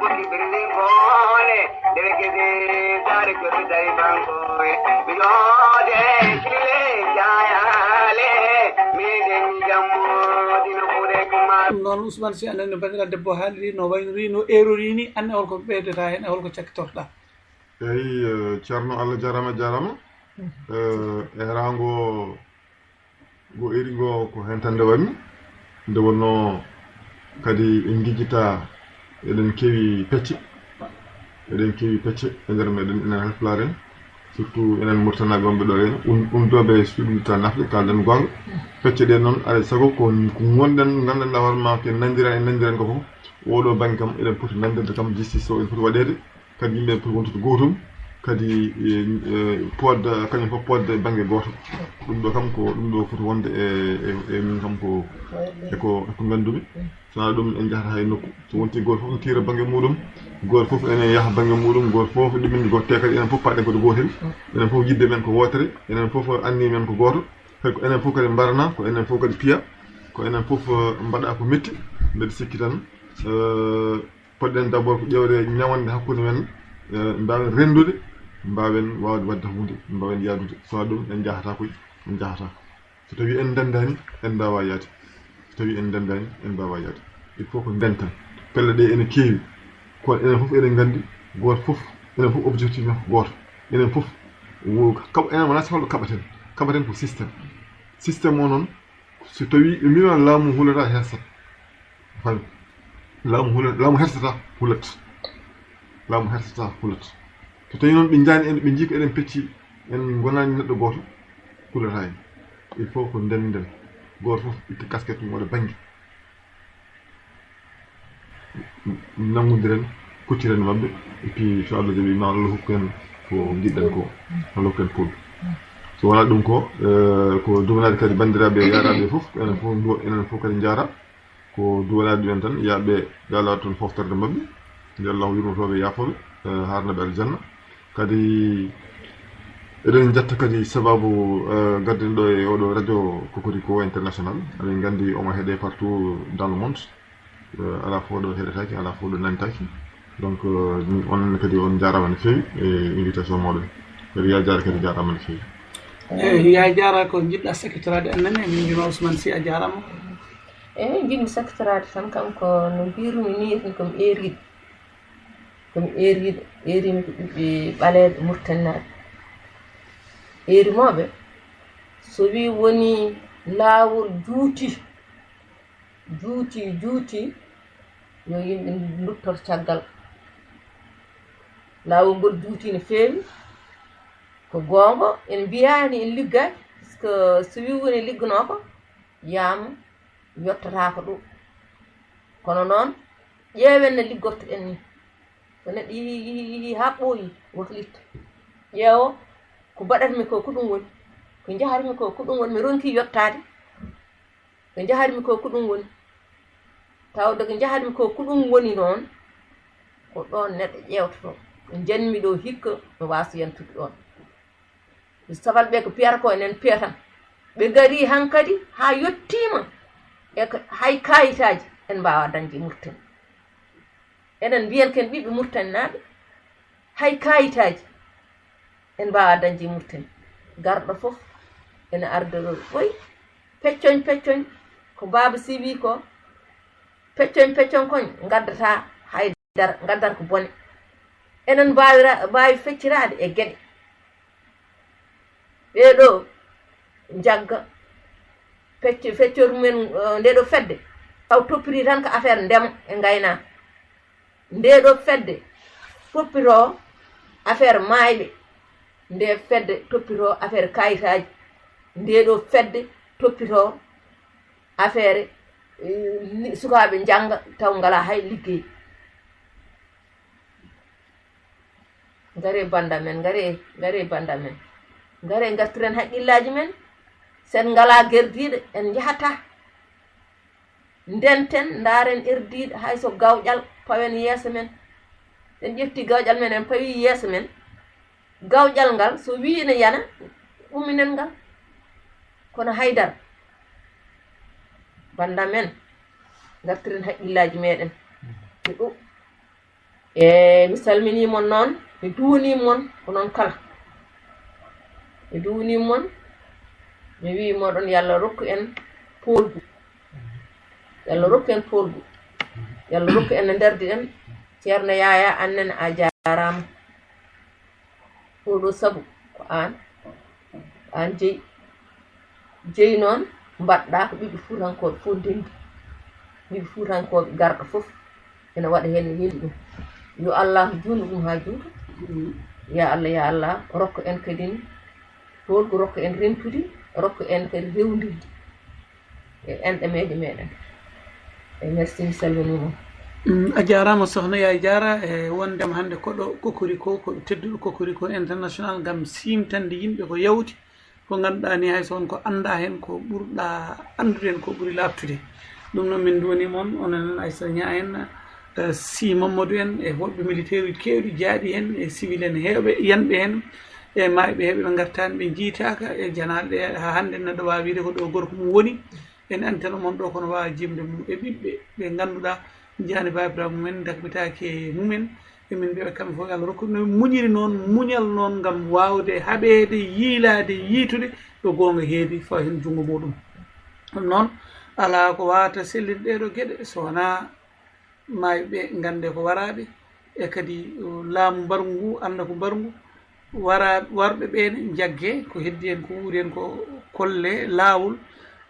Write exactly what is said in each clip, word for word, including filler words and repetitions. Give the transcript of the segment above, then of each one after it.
Ɓurɗi ɓirni boole, dereke de, taare joto tawi bankoye. Mi loode, kile, jayale, miɗen mi jammo, dina kuuɗe kuma. Ɗum noon, Ousmane, si a nani no banndiraa debbo haaliri, no waynori, no eerori ni, an e holko ɓeydata heen, e holko cakkitorɗaa? Eyi, eh, Ceerno, Allah jaaraama, jaaraama. Eh, eeraango ngo eri ngo ko heen tan nde wammi. Nde wonnoo kadi en ngijjitaa, eɗen keewi pecce. Eɗen keewi pecce e nder meɗen, enen Haalpulaar en. Surtout enen Murtanaaɓe wonɓe ɗo en, un-, umdooɓe suuɗude tan nafde, kaalden goonga. Pecce ɗe noon, alaa e sago ko, ko ngonɗen, nganndanɗaa hoore maa, ko en nanndira, en nanndiran ko fof. Oɗo bannge kam, eɗen poti nanndirde kam, justice o, en poti waɗeede. Kadi yimɓe poti wontude gootum, kadi, e, e, poodde, kañum fof poodde bannge gooto. Ɗum ɗo kam ko, ɗum ɗo foti wonde e, e, e min kam ko, e ko, e ko nganndumi. So wonaa ɗum en njahata hay nokku. So wonti gooto fof no tiira bannge muɗum, gooto fof ene yaha bannge muɗum, gooto fof ɗumen gooto, te kadi enen fof paɗen ko gootel. Enen fof yidde men ko wootere, enen fof anni men ko gooto. Kadi ko enen fof kadi mbarana, ko enen fof kadi piya, ko enen fof, eh, mbaɗa ko metti. Mbeɗa sikki tan, eh, poɗɗen d'abord ko ƴeewde ñawande hakkunde men, eh, mbaawen renndude, mbaawen waawde waɗde huunde, mbaawen yahdude. So wonaa ɗum, en njahata koy, en njahata. So tawii en ndenndaani, en mbaawaa yahde. So tawii en ndenndaani, en mbaawaa yahde. Il faut ko ndenten. Pelle ɗe ene keewi, kono enen fof eɗen nganndi, gooto fof, enen fof objectif men ko gooto. Enen fof, wo-, kaɓ-, enen wonaa si holɗo kaɓaten. Kaɓaten ko système. Système o noon, so tawii ɓe mbiima laamu hulata, hersat. Fami. Laamu hula-, laamu hersata, hulat. Laamu hersata, hulat. So tawii noon ɓe njaani en, ɓe njii ko eɗen pecci, en ngonaani neɗɗo gooto, hulata en. Il faut ko ndennden. Gooto fof itta casquette mum, waɗa bannge. Nanngondiren, kucciren maɓɓe. Et puis, so Allah jaɓii, ma Allah hokku en ko njiɗɗen ko. Allah hokku en pol. So wonaa ɗum ko, eh, ko duwanaade kadi banndiraaɓe yaaraaɓe fof, enen fof ndu-, enen fof kadi njaara. Ko duwanaade ɗumen tan, yaaɓe, yo Allah waɗ toon foftorde maɓɓe. Yo Allah yurmotooɓe, yaafooɓe, eh, haarnaɓe aljanna. Kadi eɗen njetta kadi sababu, eh, garden ɗo e oɗo radio Cocorico International. Aɗen nganndi omo heɗe partout dans le monde. Eh, alaa fof ɗo heɗetaake, alaa fof ɗo nantaake. Donc, eh, onon kadi on njaaraama no feewi e invitation mooɗon. Kadi yaa jaara kadi njaaraama no feewi. Eyi, yaa jaara ko njiɗɗaa sakkitoraade en nani, min mbiyma Ousmane Sy, a jaaraama. Eyi, njiɗmi sakkitoraade tan kam ko no mbirumi ni, ko mi eeriiɗo. Ko mi eeriiɗo, eerimi ko ɓiɓɓe ɓaleeɓe Muritaninaaɓe. Eerimooɓe, so wii woni laawol juuti, juuti, juuti, yo yimɓe nduttor caggal. Laawol ngol juuti no feewi, ko goonga, en mbiyaani en liggaaki, puisque so wii woni ligganoo ko, yaama yottataako ɗo. Kono noon, ƴeewen no liggortoɗen ni. So neɗɗo yii, yii, yii haa ɓooyi, waklitto. Ƴeewo, ko mbaɗatmi ko, ko ɗum woni. Ko njahatmi ko, ko ɗum woni. Mi ronki yottaade. Ko njahatmi ko, ko ɗum woni. Tawde ko njahatmi ko, ko ɗum woni noon, ko ɗoon neɗɗo ƴeewtotoo. Ko njanmi ɗo hikka, mi waasa yantude ɗoon. Sabal ɓe ko piyata ko enen piyata. Ɓe ngarii hankadi haa yettiima. E ko hay kaayitaaji en mbaawaa dañde e Murtani. Enen mbiyen ken ɓiɓɓe Murtaninaaɓe, hay kaayitaaji en mbaawaa dañde e Murtani. Garɗo fof ene arda ɗo, ɓoy, peccoñ, peccoñ, ko Baaba Sy wii ko, peccoñ, peccoñ koñ ngaddataa hay dara, ngaddata ko bone. Enen mbaawira-, mbaawi fecciraade e geɗe. Ɓee ɗoo njagga fecc-, feccor mumen, eh, ndee ɗoo fedde, taw toppiri tan ko affaire ndema e ngaynaaka. Ndee ɗoo fedde toppitoo affaire maayɓe. Ndee fedde toppitoo affaire kayitaaji. Ndee ɗoo fedde toppitoo affaire, eh, li-, sukaaɓe njannga taw ngalaa hay liggey. Ngaree bannda men, ngaree, ngaree bannda men. Ngaree ngartiren haqqillaaji men. Sen ngalaa gerdiiɗo, en njahataa. Ndenten, ndaaren erdiiɗo, hay so gawƴal pawen yeeso men. En ƴetti gawƴal men, en pawi yeeso men. Gawƴal ngal, so wii ene yana, umminen ngal. Kono haydara. Bannda men, ngartiren haqqillaaji meɗen. Ko ɗum. E mi salminii mon noon, mi duwanii mon ko noon kala. Mi duwanii mon, mi wii moɗon yo Allah rokku en poolgu. Yo Allah rokku en poolgu. Yo Allah rokku en no ndardi-ɗen. Ceerno Yaya, aan nene a jaaraama. Ɗoo ɗoo sabu ko aan, ko aan jeyi. Jeyi noon mbaɗɗaa ko ɓiɓɓe Fuutankooɓe fof ndenndi. Ɓiɓɓe Fuutankooɓe garɗo fof ina waɗa heen, ina yeli ɗum. Yo Allah juutnu ɗum haa juuta. Ya Allah, ya Allah, rokka en kadi poolgu, rokka en rentude, rokka en kadi rewdirde e enɗam meeɗen. E merci, mi salminiima. Mm, a jaaraama, Sohna Yaay Jaara, e wondema hannde koɗo Cocorico, koɗo tedduɗo Cocorico International ngam siimtande yimɓe ko yawti, ko ngannduɗaa ni hay so won ko anndaa heen, ko ɓurɗaa anndude heen, ko ɓuri laaɓtude. Ɗum noon min nduwanii mon, onon en Aissata Niang en, eh, Sy Mamadou en, e woɗɓe militaire uji keewɗi jaaɗi heen, e civil en heewɓe yanɓe heen, e maayɓe heewɓe ɓe ngartaani, ɓe njiytaaka, e janaaɗe ɗe haa hannde neɗɗo waawi wiide ko ɗo gorko mum woni. En antino mon ɗo kono waawa jimde mum e ɓiɓɓe ɓe ngannduɗaa njaani baabiraaɓe mumen, dakmitaaki e mumen. Emin mbiya kamɓe fof yo Allah rokku no muñiri noon, muñal noon ngam waawde haɓeede, yiilaade, yiitude ɗo goonga heedi, fawa heen junngo muɗum. Ɗum noon, alaa ko waawata sellinde ɗee ɗoo geɗe so wonaa maayɓe ɓe nganndee ko waraaɓe, e kadi, uh, laamu mbarngu ngu, annda ko mbarngu, wara-, warɓe ɓee ne njaggee, ko heddi heen ko wuuri heen ko kollee laawol,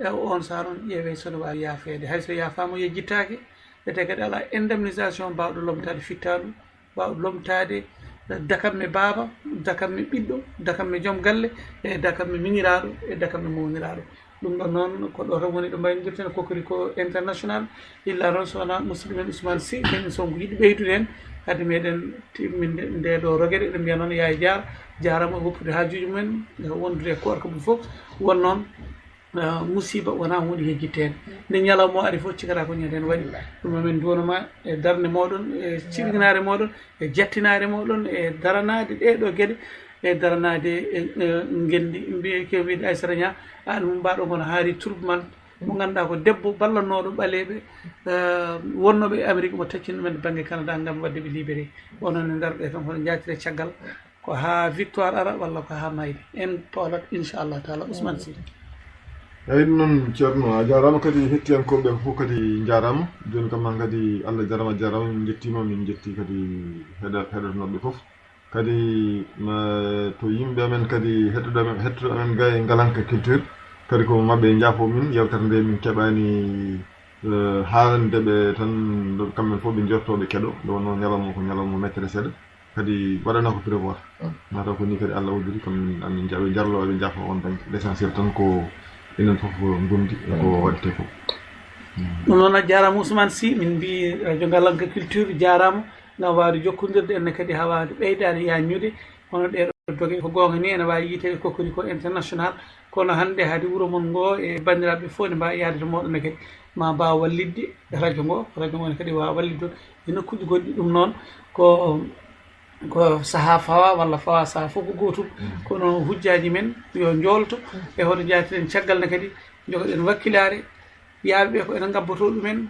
e oon sahaa noon ƴeewee so no waawi yaafeede. Hay so yaafaama yejjittaake, ete kadi alaa indemnisation baawɗo lomtaade fittaandu, baawɗo lomtaade dakamme baaba, dakamme ɓiɗɗo, dakamme joom galle, e dakamme miñiraaɗo, e dakamme mawniraaɗo. Ɗum ɗon noon, ko ɗo tan woni ɗo mbayndirten Cocorico International. Illa noon, so wonaa musidɗo men Ousmane Sy, kañum so ko yiɗi ɓeydude heen. Hade meɗen timminde nde ɗo rogere, eɗen mbiya noon, Yaay Jaar, jaaraama e woppude haajuuji mumen, e wondude e koorka mum fof. Won noon, eh, musiba wonaa huunde yejjitteende. Nde ñalawma o ari fof, cikkataa ko ñande heen waɗi. Ɗum noon, min nduwanoo ma e darnde mooɗon, e cirginaare mooɗon, e jattinaare mooɗon, e daranaade ɗee ɗoo geɗe, e daranaade e, e ngenndi. Mbiye ke wiide Aissata Niang, aan mum mbaaɗo ngono haari turbuman, mo ngannduɗaa ko debbo ballanooɗo ɓaleeɓe, eh, wonnooɓe e Amérique, mo taccini ɗumen to bannge Canada ngam waɗde ɓe libéré. Onon ne ngarɗe tan, hono njaatire caggal, ko haa victoire ara walla ko haa mayde? En poolat, inchallah taala. Ousmane Sy. Eeyi, ɗum noon, Ceerno, a jaaraama kadi, hettiyankooɓe fof kadi njaaraama. Jooni kam maa kadi Allah jaaraama, a jaaraama, min njettiima, min njetti kadi heɗa-, heɗotonooɓe fof. Kadi ma to yimɓe amen kadi heɗoɗo amen, heɗoɗo amen ga e Ngalanka Culture, kadi ko maɓɓe njaafo min, yewtere nde min keɓaani, eh, haalande ɓe tan, ɗo kamɓe fof ɓe njortooɓe keɗo, nde wonnoo ñalawma ko ñalawma mettere seeɗa, kadi waɗanaa ko prévoir. Mm. Mataw ko ni kadi Allah waɗiri, kam amin nja-, ɓe njarlo, ɓe njaafo on bannge. L'essentiel tan ko enen fof ngondi e ko, mm, waɗetee ko. Mm. Ɗum noon a jaaraama Ousmane Sy, min mbii Radio Ngalanka Culture jaaraama. Ngam waawde jokkondirde, enen kadi haa waawde ɓeydaade yaajnude, hono ɗee ɗoo doge. Ko goonga ni, ene waawi yiiteede Cocorico International, kono hannde hade wuro mon ngo e banndiraaɓe fof ne mbaawi yahde to mooɗon ne kadi, ma mbaaw wallitde radio ngo, radio ngo ne kadi waawa wallitde on e nokkuuji goɗɗi. Ɗum noon ko, ko sahaa fawa walla fawa sahaa fof ko gootum, kono hujjaaji men yo njoolto e hoto njaatiren caggal ne kadi, njogoɗen wakkilaare, yaaɓe ɓe ko enen ngabbotoo ɗumen.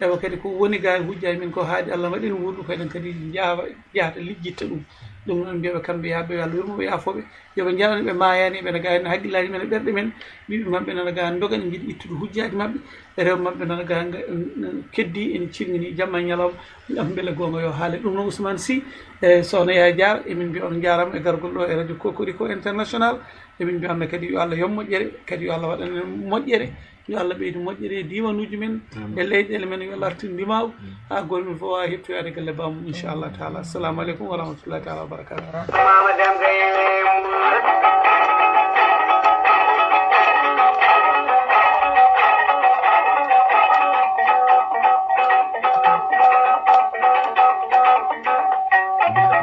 Ewa kadi ko woni ga e hujjaaji men ko haaɗi Allah waɗi en wuurdu, ko enen kadi njaawa, njahata lijjitta ɗum. Ɗum noon mbiyaɓe kamɓe yaaɓe yo Allah yurmo ɓe, yaafo ɓe, yo ɓe njanano ɓe maayani, ɓe nana ga e hakkillaaji men e ɓerɗe men, ɓiɓɓe maɓɓe nana ga ndoga ene njiɗi ittude hujjaaji maɓɓe, rewɓe maɓɓe nana ga nga, mm, keddi ene cirŋini jamma e ñalawma, ngam mbele goonga yo haale. Ɗum noon Ousmane Sy, e Sohna Yaya Diar, emin mbiya on njaaraama e gargol ɗo e radio Cocorico International, emin mbiya on ne kadi yo Allah yoɓ moƴƴere, kadi yo Allah waɗan en moƴƴere. Yo Allah ɓeydu moƴƴere e diiwanuuji men, amin, e leyɗeele men, yo Allah artir ndimaagu, amin, haa gooto men fof waawa heɓtoyaade galle baamum, inchallah taala. Assalamu aleykum wa rahmatullahi taala wa barakatuh. Mama Dem Gaye.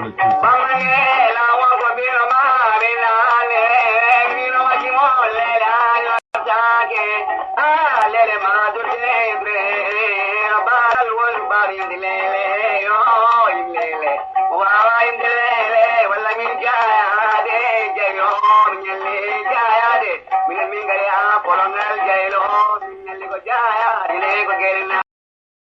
Bamangela wa ko bino ma be na le, bino wa ki mo le la. Jaage, aa, lele maa durte bre, baral won barinde lele, yo, im lele. Waawa im lele, walla min jaayaade, jayo, min ñalli jaayaade. Min, min ngari haa kolongal jaylo, min ñalli ko jaayaade, le ko gere na.